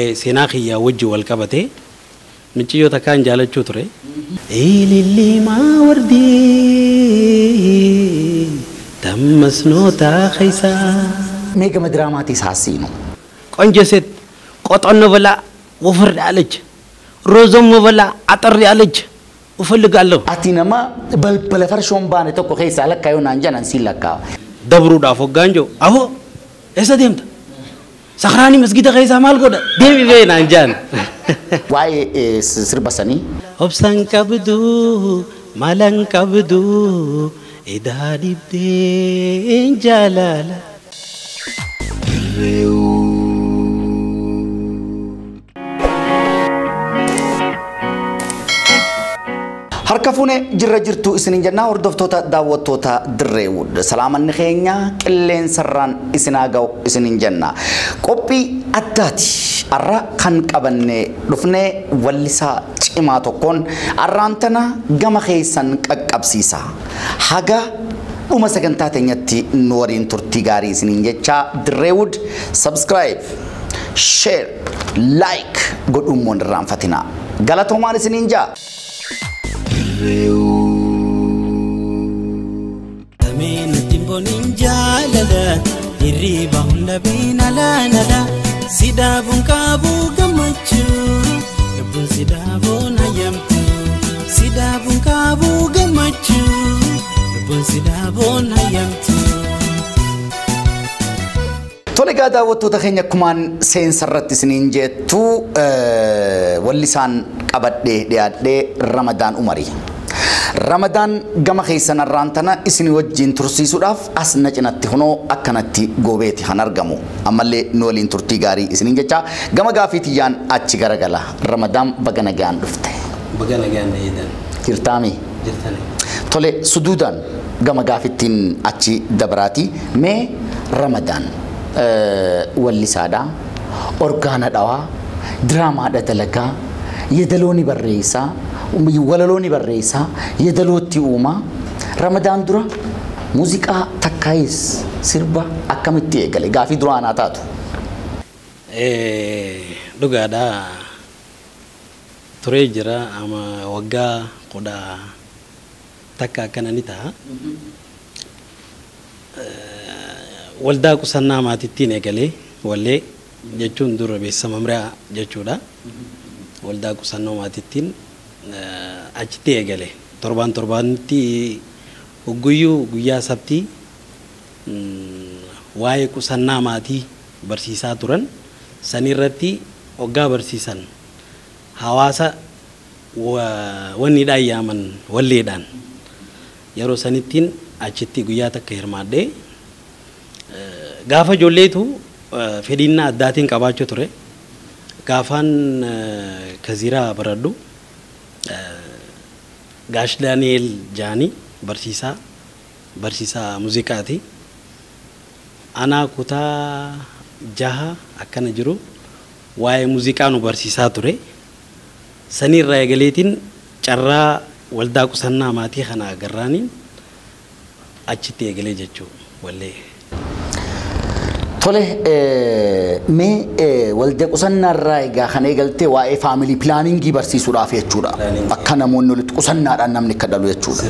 Seenaa kiyyaa wajji wal qabate micciyoo takkaan jaalachuu ture. Ililliimaa wardii tammasnootaa keessaa. Mee gama diraamaatii saasiinu. ቆንጆ ሴት ቆጠን ብላ ወፈር ያለች ሮዞም ብላ አጠር ያለች እፈልጋለሁ። Ati nama balbala farshoon baane tokko keessaa lakkaayuu naan jedhan siin lakkaa'a. Dabruudhaaf hoggaan jiru aboo eessa deemta? Sakraanii masgida keessaa maal godha? Deemi bee naan jedhan. Waa'ee sirba sanii. Obsaan qabdu malan qabdu idaa dhibdeen jaalala. Harka fuune jirra jirtu isinin jennaa hordoftoota daawwattoota Dirreewud. Salaamanni keenya qilleensarraan isinaa ga'u isinin jenna. Qophii addaati. Har'a kan qabannee dhufnee wallisaa cimaa tokkoon har'aan tana gama keessan qaqqabsiisa. Haga dhuma sagantaa teenyatti nu waliin turtii gaarii isinin jechaa Dirreewud subscribe, share, like godhuun immoo hin irraanfatinaa. Galatoomaan isinin jaa. Sameen timbooniin jaalala hirriba hunda beenalaanala sidaabuun qabu gammachuu lubbuun sidaabuun hayyamtu sidaabuun qabu gammachuu lubbuun sidaabuun hayyamtu. Tole egaa daawwattoota keenya akkumaan seensa irratti isiniin jettu wallisaan qabadhee dhiyaadhee Ramadaan Umarii. Ramadaan gama keessan har'aan tana isin wajjin tursiisuudhaaf as na cinatti hunoo akkanatti goobeeti kan argamu. Ammallee nu waliin turtii gaarii isiniin jecha gama gaafii tiyyaan achi garagala. Ramadaan baga nagaan dhufte. Baga nagaan dheedan. Jirtaami? Jirtani. Tole suduudaan gama gaafittiin achi dabaraati. Mee Ramadaan wallisaadha, orgaana dhawaa, diraamaadha dalagaa, yeedaloo ni barreessaa, walaloo ni barreessaa, yeedalootti uumaa. Ramadaan dura muuziqaa takkaayis sirba akkamitti eegale? Gaafii duraanaa taatu. Dhugaadha. Turee jira ama waggaa 11 akkana ni ta'a. Waldaa qusannaa maatittiin eegalee wallee jechuun dura beeksisa mamriyaa jechuudha. Waldaa qusannoo maatittiin achitti eegale. Torbaan torbaanitti guyyuu guyyaa sabtii waa'ee qusannaa maatii barsiisaa turan. Sanirratti hoggaa barsiisan hawaasa wanniidhaan yaaman walleedhaan yeroo sanittiin achitti guyyaa takka hirmaadhee gaafa ijoolleetu fedhinnaa addaatiin qabaachuu ture. Gaafaan kaziraa baradhu Gaash Daani'el Jaanii barsiisaa muuziqaati. Anaa kutaa 6 akkana jiru waa'ee muuziqaa nu barsiisaa ture. Sanirraa eegaleetiin carraa waldaa qusannaa maatii kana agarraaniin achitti eegalee jechuu wallee. Tole mee waldaa qusannaarraa egaa kan eegaltee waa'ee faamilii pilaaningii barsiisuudhaaf jechuudha. Akka namoonni walitti qusannaadhaan namni akka dhalu jechuudha.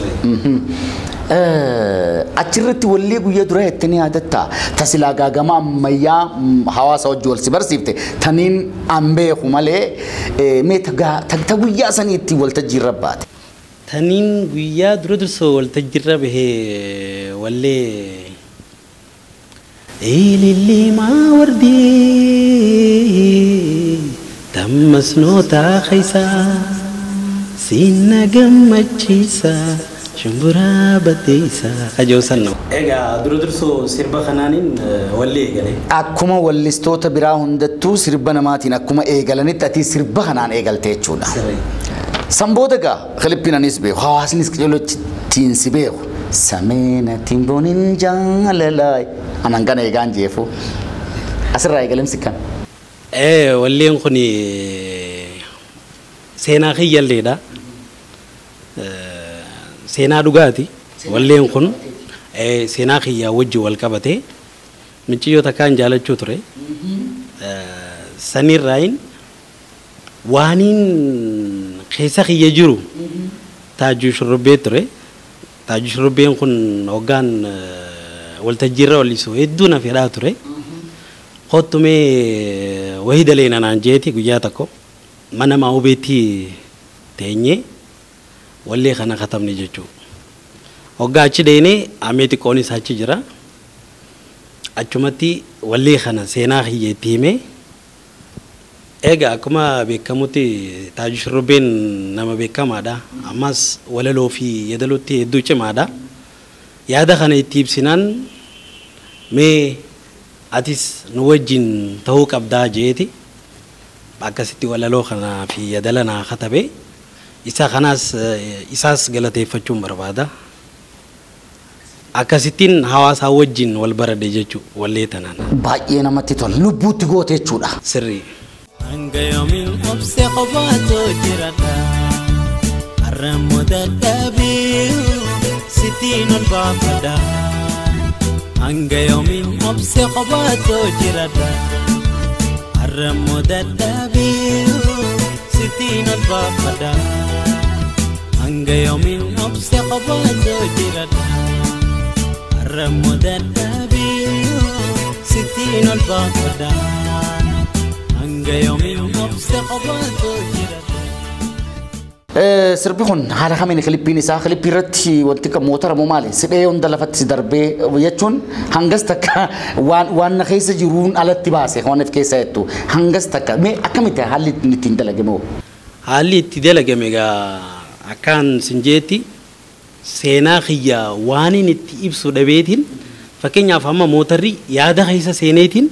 Achirratti wallee guyyaa dura jettee ni yaadattaa? Tasilaa gaagama ammayyaa hawaasa wajji wal si barsiifte taniin an beeku malee mee ta guyyaa saniitti waltajjii irra baate. Taniin guyyaa dura dursoo waltajjii irra bahee wallee Ililliimaa wardii tammasnootaa keessaa siinna gammachiisa shumburaa baddeessa kajoo sanna. Egaa dura dursoo sirba kanaaniin wallee eegale. Akkuma wallistoota biraa hundattuu sirba namaatiin akkuma eegalanitti ati sirba kanaan eegalte jechuudha. Sanboota egaa kilippiin anis beeku hawaasnis qilolottiin si beeku. Sameena timbooniin jaalalaa anan kana eegaan jeefu asirraa eegalimsi kan. Walleen kun seenaa kiyyalleedha. Seenaa dhugaati. Walleen kun seenaa kiyyaa wajji wal qabate micciyoo takkaan jaalachuu ture. Sanirraayin waaniin keessa kiyya jiru Taajuu Shurrubbee ture. Taajuu Shurrubbeen kun hoggaan waltajjiirra wallisu hedduu na fedhaa ture. Kottumee wahii daleena naan jeeti guyyaa tokko mana maa'ubeetti teenyee wallee kana katabne jechuudha. Hoggaa achi deenee amee xiqqoonis achi jira. Achumatti wallee kana seenaa kiyya itti himee egaa akkuma beekamutti Taajuu Shurrubbeen nama beekamaadha. Ammas walaloo fi yeedalootti hedduu cimaadha. Yaada kana itti ibsinaan mee atis nu wajjin ta'uu qabdaa jeeti. Akkasitti walaloo kanaa fi yeedala naa katabe. Isa kanaas isaas galateeffachuun barbaada. Akkasittiin hawaasaa wajjin wal baradhe jechuudha wallee tanaan. Baay'ee namatti tola. Lubbuutti goote jechuudha. Sirrii. Hanga yoomiin obsee qofaatu jiraadha. Har'ammoo dadhabee sittiin ol baafadha. Hanga yoomiin obsee qofaatu jiraadha. Har'ammoo dadhabee sittiin ol baafadha. Hanga yoomiin obsee qofaatu jiraadha. Har'ammoo dadhabee sittiin ol baafadha. Hanga yoomiin obsee qofaatu jiraadha. Sirbi kun haala kamiin kilippiin isaa kilippii irratti wanti kan motora moo maali sidhee hunda lafatti si darbee jechuun hangas takka waan na keessa jiruun alatti baase waan of keessa jettu hangas takka mee akkamitti haalli ittiin dalagame hoo? Haalli itti dalagame egaa akkaan sinjeetti seenaa kiyya waan inni itti ibsu dhabeetiin fakkeenyaaf amma mootarri yaada keessa seeneetiin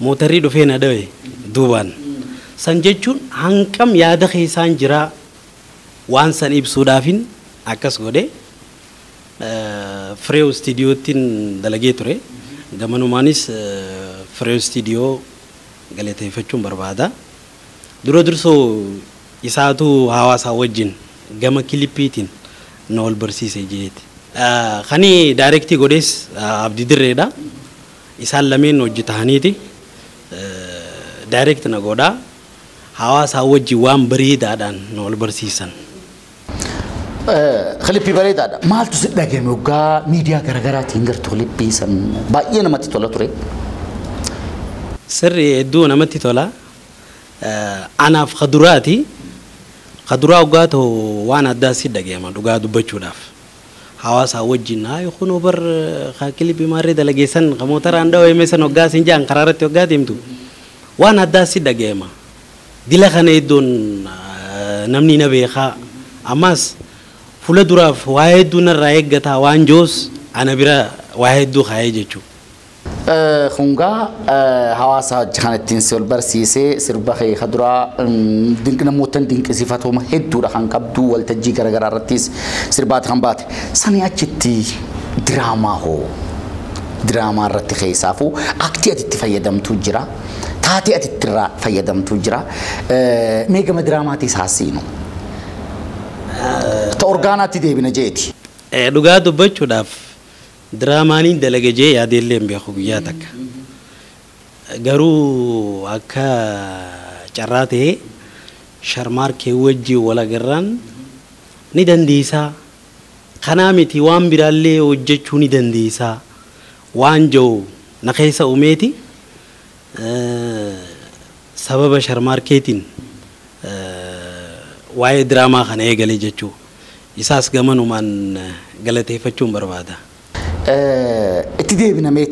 mootarri dhufee na dhabe duubaan. San jechuun hanqam yaada keessaan jiraa waan san ibsuudhaafin akkas godhe Fireew Istiidiyoottiin dalagee ture. Gamanumaanis Fireew Istiidiyoo galateeffachuun barbaada. Dura dursoo isaatu hawaasaa wajjin gama kilippiitiin na wal barsiise jeeti. Kani daayirektii godhes Abdii Dirreedha. Isaan lameen hojjetaniiti. Daayirekti na godhaa. Hawaasaa wajjin waan bareedaadhaan na wal barsiisan. Kilippii bareedaadha. Maaltu si dhagahame hoggaa miidiyaa garaagaraatiin gartuu kilippii san baay'ee namatti tola ture. Sirri hedduu namatti tola. Anaaf kaduraati. Kaduraa hoggaa ta'u waan addaa si dhagahama dhugaa dubbachuudhaaf. Hawaasaa wajjin haa kunoo bar kilippii maarree dalageessan mootaraan dhawame san hoggaa sin jaan karaa irratti hoggaa deemtu waan addaa si dhagahama. Dila kana iddoon namni na beekaa ammas fuula duraaf waa hedduu narraa eeggataa waan joos ana bira waa hedduu kaa'ee jechuudha. Kungaa hawaasa kan ittiin si wal barsiisee sirba kee kaduraa namoota dinqisiifatuma hedduudha kan qabdu waltajjii garaagaraa irrattis sirbaati kan baate. Sanii achitti diraamaa hoo diraamaa irratti keessaafuu aktii ati itti fayyadamtuu jira. Taatee ati itti irraa fayyadamtuu jira. Mee gama diraamaatiis haasiinu. Ta orgaanaatti deebina jeeti. Dhugaa dubbachuudhaaf diraamaaniin dalage jee yaadeellee hin beeku guyyaa takka. Garuu akka carraa ta'ee sharmaarkee wajjin wal agarraan ni dandeessaa. Kanaa miti waan biraallee hojjechuu ni dandeessaa. Waan jiru na keessa uumeeti. Sababa sharmaarkeetiin waa'ee diraamaa kana eegale jechuudha. Isaas gamanumaan galateeffachuun barbaada. Itti deebina mee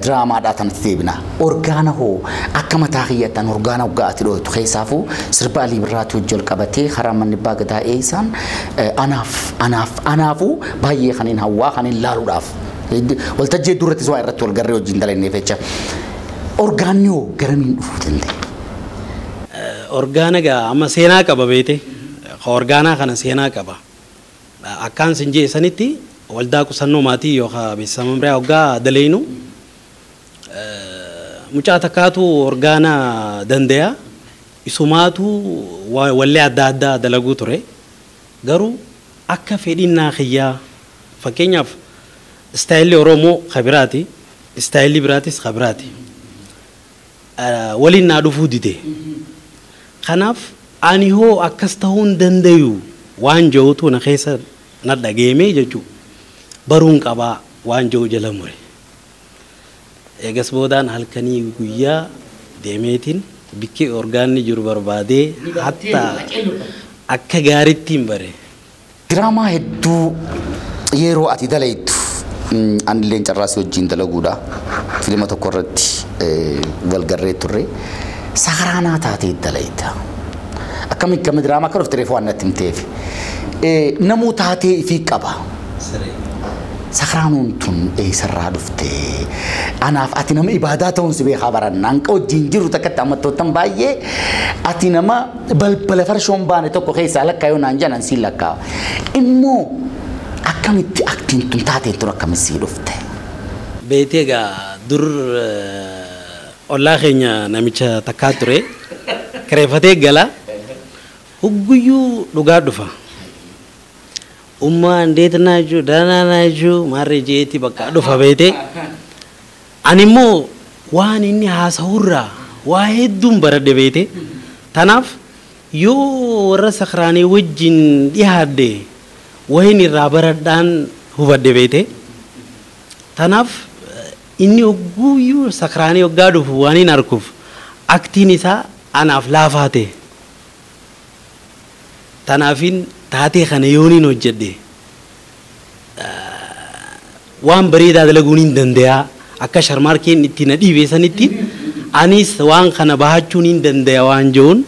diraamaadhaa tanatti deebina. Orgaana hoo akka mataa kiyyattan orgaana hoggaa ati dhooytu keessaafuu sirba Alii Birraatti hojii ol qabatee karaa manni abbaa gadaa eeysaan anaaf anaaf anaafuu baay'ee kan hin hawwaa kan hin laaluudhaaf. Waltajjii durattis waa irratti wal garree wajjin dalanneef jecha. Orgaanni hoo garamiin dhufuu danda'e? Orgaana gaa amma seenaa qaba beete. Orgaanaa kana seenaa qaba. Akkaan sin jeessanitti waldaa qusannoo maatii yookaan beeksisa mamriyaa hoggaa daleenu mucaa takkaatu orgaana danda'a. Isumaatu wallee adda addaa dalaguu ture. Garuu akka fedhinnaa kiyyaa fakkeenyaaf istaayilli Oromoo kabiraati. Istaayilli biraatis kabiraati. Waliin naa dhufuu dide. Kanaaf ani hoo akkas ta'uu hin dandayu waan jirutu na keessa na dhageeme jechuudha. Baruun qabaa waan jiru jala mure. Eegas boodaan halkanii guyyaa deemeetiin bikki orgaanni jiru barbaadee hatta akka gaariitti hin bare. Diraamaa hedduu yeroo ati dalaytu anilleen carraasii wajjin dalaguudha. Filima tokko irratti wal garree turre. Sakaraanaa taatee dalayta. Akkamitti gama diraamaa akka dhufte reefu waan natti himteef. Namuu taatee ifii qaba. Sakaraanuun tun eessarraa dhufte? Anaaf ati nama ibaadaa ta'uun si beekaa baranna. Hanqa wajjin jiru takkatti ammattoottan baay'ee ati nama balbala farshoon baane tokko keessaa lakkaayoo naan jedhan siin lakkaa'a. Immoo akkamitti aktiin tun taateen tun akkamitti sii dhufte? Beetee egaa dur ollaa keenya namicha takkaa ture kireeffatee gala hugguyyuu dhugaa dhufa. Umma እንዴት ናችሁ ደህና ናችሁ ማሬ jeeti bakka dhufa beete. Ani immoo waan inni haasa'urraa waa hedduun baradhe beete. Tanaaf yoo warra sakraanii wajjin dhiyaadde wayin irraa baradhaan hubadhe beete. Tanaaf inni hogguuyyuu sakraanii hoggaa dhufu waan hin arkuuf aktiin isaa anaaf laafaa ta'e. Tanaafin taatee kana yooniin hojjedhe waan bareedaa dalaguun hin danda'a. Akka sharmaarkeen itti na dhiibe sanitti anis waan kana bahachuun hin danda'a waan jiruun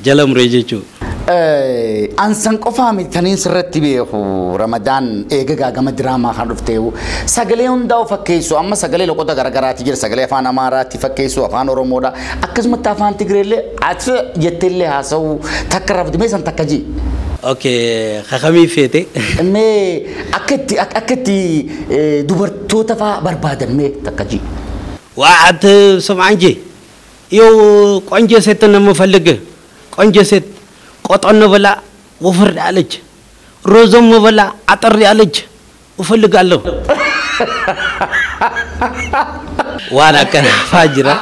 jala muree jechuudha. Ansan qofaa miti taniin sirratti beeku Ramadaan eegagaa gama diraamaa kan dhufteewu sagalee hundaa'u fakkeessu amma sagalee loqota garagaraati jira sagalee afaan Amaaraatti fakkeessu afaan Oromoodha akkasumatti afaan Tigreellee ati jetteellee haasa'u takka rafti mee san takka ji. Okay, kakamii feete. Mee akka itti dubartoota fa'aa barbaadan mee takka ji. Waat ስምዓንጂ ይኸው ቆንጆ ሴት ነው የምፈልግ ቆንጆ ሴት ቆጠን ብላ ወፈር ያለች ሮዞም ብላ አጠር ያለች እፈልጋለሁ። waan akkana faa jira.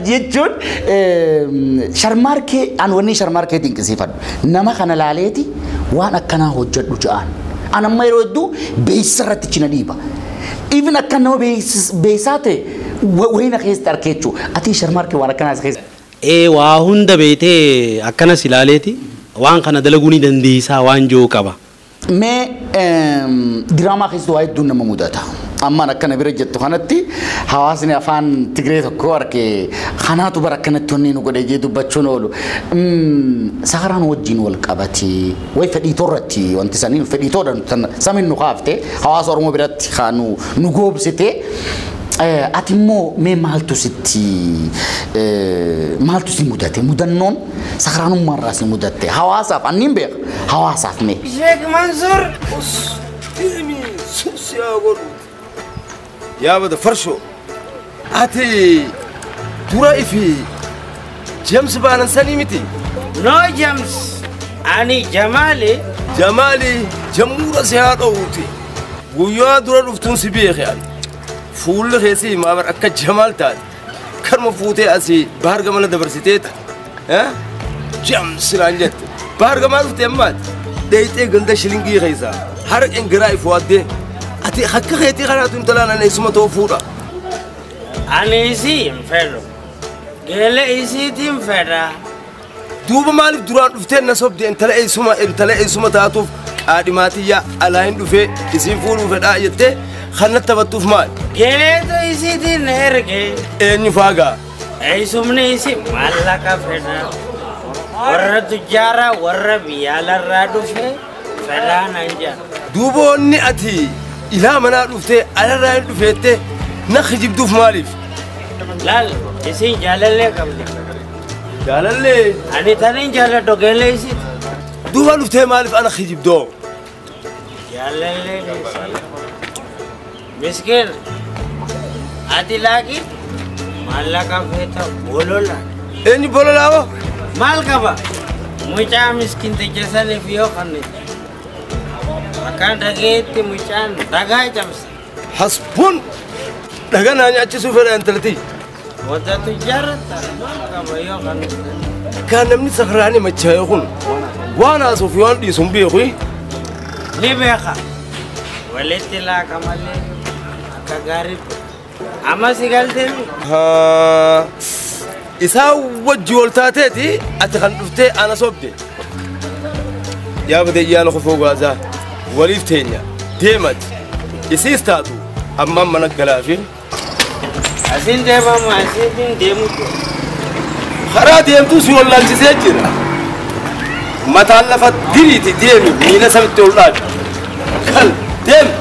Jechuun sharmaarkee an wanni sharmaarkee dinqisiifadhu nama kana laaleeti waan akkanaa hojjedhu ja'an. An amma yeroo hedduu beeksisa irratti cina dhiiba. Even akka nama beeksisaa ta'e wayina keessatti argee jechuudha. Ati sharmaarkee waan akkanaa keessa. Waa hunda beetee akkanas ilaaleeti waan kana dalaguu ni dandeessaa waan jiru qaba. Mee diraamaa keessatti waa hedduun nama mudata. Ammaan akkana bira jettu kanatti hawaasni afaan Tigree tokko arge kanaatu bara akkanatti wanni nu godhe jee dubbachuun oolu. Sakaraan wajjin wal qabati way fedhiitoo irratti wanti sanii fedhiitoodha samiin nu kaafte hawaasa Oromoo biratti nu goobsite. Ati immoo mee maaltu sitti maaltu si mudate mudannoon sakaraanummaa irraa si mudatte hawaasaaf anniin beeka hawaasaaf mee. Sheek Mansuur. Yaa bada farsho ati dura ifi James baanan sanii miti. No James ani Jamaali. Jamaali jammuura si haa dhowuti guyyaa dura dhuftuun si beeke ani. Fuulli keessi himaa bar akka Jamaal taate karma fuutee asii bahar gamana dabarsitee James naan jette bahar gamaa dhufte ammaati dheeyxee ganda shilingii keessaa harqeen garaa ifu waaddee ati akka keetii kanaatu intalaan ani isuma ta'u fuudha. Ani isii hin fedhu geele isiitiin fedha. Duuba maaliif duraan dhuftee na sobde intala eessuma taatuuf qaadhimaatiyyaa alaa hin dhufee isiin fuudhuu fedhaa jettee kan natti taphattuuf maali? Geeleetu isiitiin na erge. Eenyu faagaa? Eessumni isii maallaqa fedha. Warra tujjaaraa warra biyya alarraa dhufe fedhaa naan jedha. Duuba wanni ati ilaa manaa dhuftee alarraa hin dhufeettee na kijibduuf maaliif? Laal isiin jaalallee qabdi. Jaalallee? Ani taniin jaaladhu geelee isiiti. Duuba dhuftee maaliif ana kijibdoo? Jaalallee isii. Miskiin ati laakiin maallaqa feeta bolola. Eenyu bololaa moo? Maal qaba? Mucaa miskiinticha saniif yoo kennite. Akkaan dhageetti mucaan dhagaa cabsa. Hasbuun dhagaa naa nyaachisuu fedha intalti. Booda tujjaara maal qaba yoo kan. Kan namni sakraanii machaa'e kun waan haasuuf waan dhiisu hin beeku. Ni beeka. Walitti laaka malee akka gaariitti. Amma si galtee. Isaa wajji wal taateeti ati kan dhuftee ana sobde. Yaa badee yaala kofoo gaazaa waliif teenya deemati isiis taatu ammaan mana galaafi. Asiin deemamu asiin deemu. Karaa deemtuu si wallaalchisee jira. Mataan lafa diriiti deemi miila samitti ol dhaabi. Kal deemi.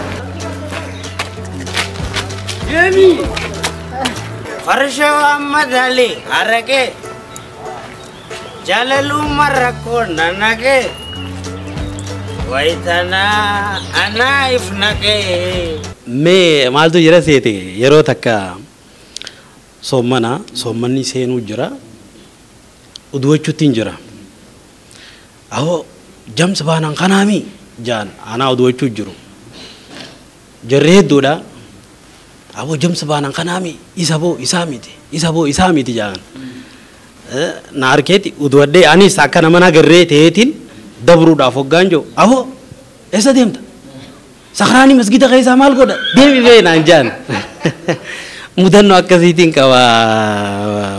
Deemi. Farshoo amma dali aragee jaalalummaa rakkoo nanagee wayitanaa anaa if nagee. Mee maaltu jira seete yeroo takka soommana soommanni seenuu jira uduwachuutti hin jira. Ahoo jamsa baanaan kanaami jaan anaa uduwachuu jiru. Jarri hedduudha. Aboo jamsa baanaan kanaami isa boo isaa miti isa boo isaa miti jaan. Na harkeetti uduwadhee anis akka nama nagarree ta'eetiin dabruudhaaf hoggaan jiru. Aboo eessa deemta? Sakraanii masgida keessaa maal godha? Deemi bee naan jaan. Mudannoo akkasiitiin qaba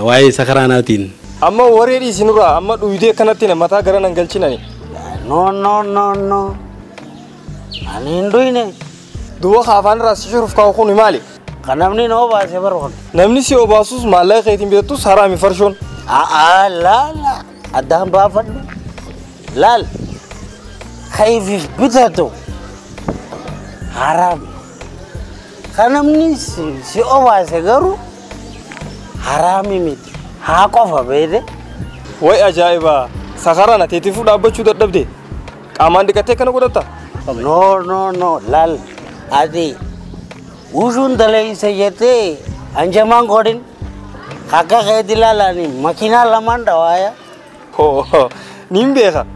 waa'ee sakraanaatiin. Amma waree dhiisinurraa amma dhuydee kanatti mataa gara nan galchinani. No no no no. Ani hin dhuyne. Duuba afaan irraa si shuruuf kaa'u kun maali? Kan namni na obaase bara kun. Namni si obaasus maallaqa keetiin bitattus haraami farshoon. A'aa laala addaan baafadhu. Laal kayfiif bitatu haraami. Kan namni si obaase garuu haraami miti. Haa qofa beede. Way ajaa'iba! Sakaraan ateetiifuu dhaabbachuu dadhabde. Qaamaan dhiqattee kana godhatta? No no no laal ati ushuun daleessa jettee anjamaan godhin akka keeti laalani makiinaa lamaan dhawaaya. Hoo niin beeka.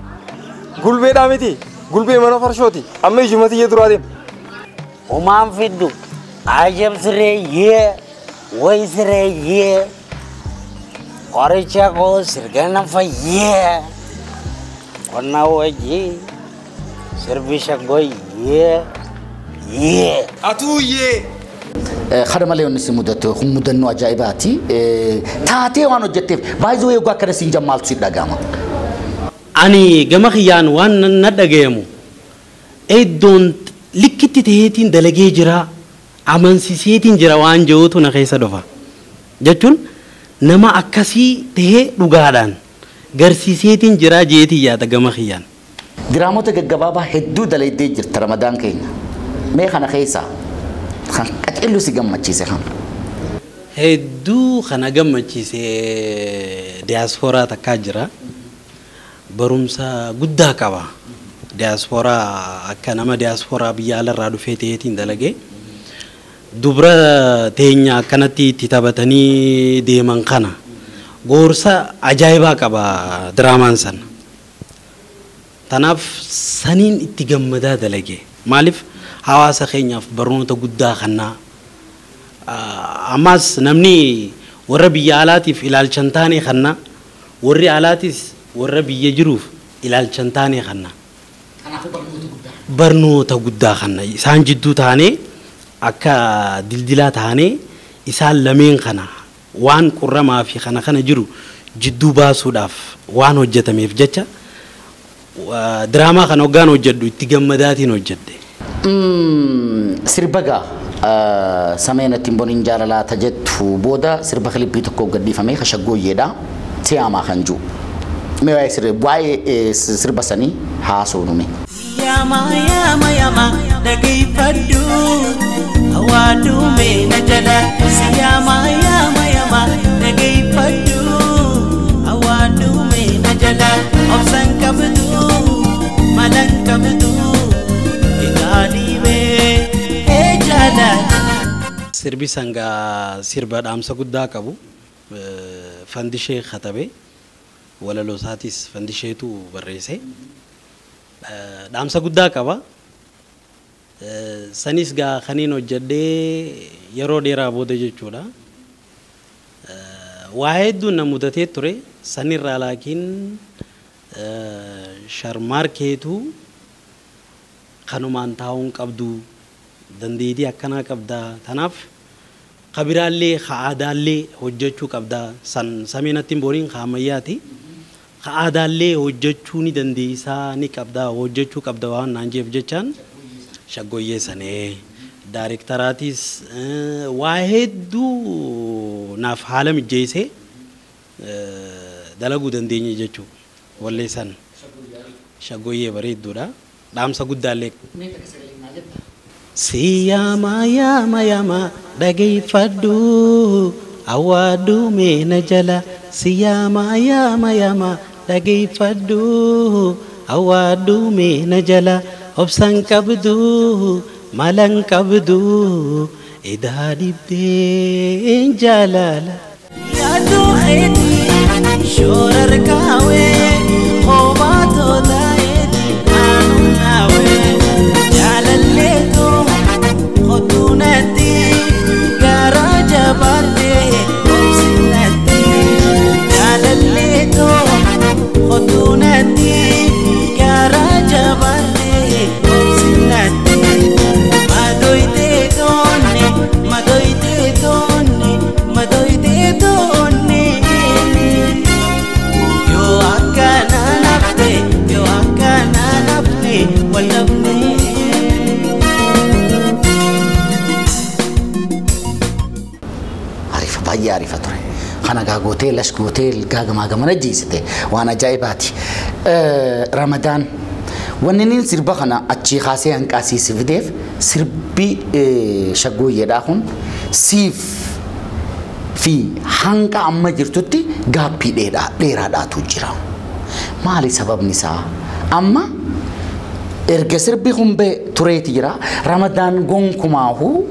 Gulbeedhaa miti. Gulbee mana farshooti. Amma ijuma tiyya duraa deema. Homaan fiddu ajab siree yee way siree yee qoricha koo sirgana fayyee qonna wajji sirbisha goyyee yee. Atuu yee. Kana malee wanni si mudatu kun mudannoo ajaa'ibaati. Taatee waan hojjetteef baay'ee eeguu akkana siin jammaaltu si dhaga'ama. Ani gama kiyyaan waan na dhagayamu iddoon likkitti ta'eetiin dalagee jira amansiiseetiin jira waan jiruutu na keessa dhufa. Jechuun nama akkasii tahee dhugaadhaan garsiiseetiin jira jeetii yaada gama kiyyaan. Diraamota gaggabaabaa hedduu dalaydee jirta Ramadaan keenya. Mee kana keessa kan qacellu si gammachiise kan. Hedduu kana gammachiise diyaaspooraa takkaa jira. Barumsa guddaa qaba. Diyaaspooraa akka nama diyaaspooraa biyya alarraa dhufee ta'eetiin dalagee dubra teenya akkanatti itti taphatanii deeman kana gorsa ajaa'ibaa qaba diraamaan sana. Tanaaf saniin itti gammadaa dalagee maaliif hawaasa keenyaaf barnoota guddaa kennaa. Ammas namni warra biyya alaatiif ilaalcha hin taane kennaa warri alaatis warra biyya jiruuf ilaalcha hin taane kennaa. Barnoota guddaa kenna isaan jidduu taanee akka dildilaa taanee isaan lameen kana waan qurramaa fi kana kana jiru jidduu baasuudhaaf waan hojjetameef jecha diraamaa kana hoggaan hojjedhu itti gammadaatiin hojjedhe. Sirba gaa sameen ittiin boniin jaalalaa tajettu booda sirba kilippii tokko gadhiifamee kashaggooyyeedha siyaamaa kan jiru. Mee waa'ee sirba sanii haasofnume. Yaama yaama yaama dhageeffadhu hawaadhu mee na jala yaama yaama yaama dhageeffadhu hawaadhu mee na jala obsan qabdu malan qabdu egaa dhiibee ee jaalala. Sirbi sangaa sirba dhaamsa guddaa qabu fandishee katabee walaloo isaatis fandisheetu barreesse. Dhaamsa guddaa qaba. Sanis gaa kaniin hojjedhee yeroo dheeraa booda jechuudha. Waa hedduun na mudatee ture sanirraa laakiin sharmaarkeetu kanumaan taa'uun qabdu dandeettii akkanaa qabda tanaaf kabiraallee aadaallee hojjechuu qabda san sameenatti hin booriin ammayyaati aadaallee hojjechuu ni dandeessaa ni qabda hojjechuu qabda waan naan jeef jechaan shaggooyyee sanee daareektaraatis waa hedduu naaf haala mijeessee dalaguu dandeenye jechuu wallee san shaggooyyee bareedduudha dhaamsa guddaallee. Si yaama yaama yaama dhageeffadhu awwaadhu meena jala si yaama yaama yaama dhageeffadhu awwaadhu meena jala obsan qabdu malan qabdu idaa dhibdeen jaalala. Yaaduu keetii shoora kaawee hobaatoo ta'eeti naannoo naawee jaalalleetoo qotuunatti garaa jabaatee obsinatti jaalalleetoo qotuunatti garaa jabaatee obsinatti madoyitee toonne madoyitee toonne madoyitee toonne yoo akkana nafte yoo akkana nafne wal dhabne. Ariifa baay'ee ariifa ture. Kana gaa gootee lash gootee gaagamaa gamana jiisite waan ajaa'ibaati. Ramadaan wanni inni sirba kana achii kaasee hanqaasiisi fideef sirbi shaggooyyeedhaa kun siif fi hanqa amma jirtutti gaappii dheeraadhaatu jira. Maali sababni isaa? Amma erga sirbi kun tureeti jira. Ramadaan gonkumaahuu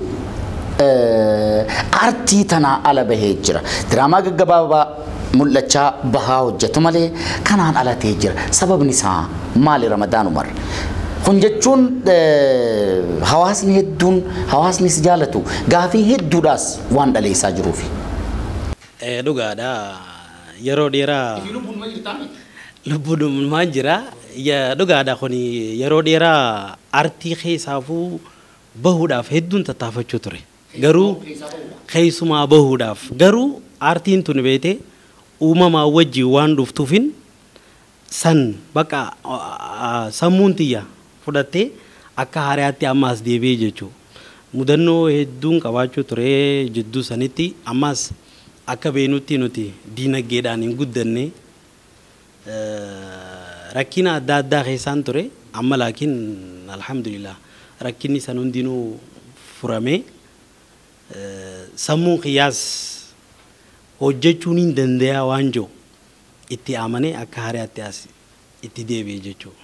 aartii tanaa ala bahee jira. Diraamaa gaggabaabaa mul'achaa bahaa hojjetu malee kanaan ala ta'ee jira. Sababni isaa maali Ramadaan Umar? Kun jechuun hawaasni hedduun hawaasni si jaalatu gaafii hedduudhaas waan dhaleessaa jiruufi. Dhugaadha. Yeroo dheeraa lubbuun jira. Dhugaadha kun yeroo dheeraa aartii keessaafuu bahuudhaaf hedduun tattaafachuu ture. Garuu keessumaa bahuudhaaf garuu aartiin tun beete uumamaa wajjin waan dhuftuufin san bakka sammuun tiyya fudhattee akka haaraatti ammaas deebi'ee jechuudha. Mudannoo hedduun qabaachuu ture jidduu sanitti ammaas akka beenutti nuti diinagdeedhaan hin guddanne rakkina adda addaa keessaan ture amma laakiin alhamdulillah rakkinni san hundinuu furamee sammuun qiyyaas hojjechuun hin danda'a waan jiru itti amanee akka haaraatti as itti deebi'e jechuudha.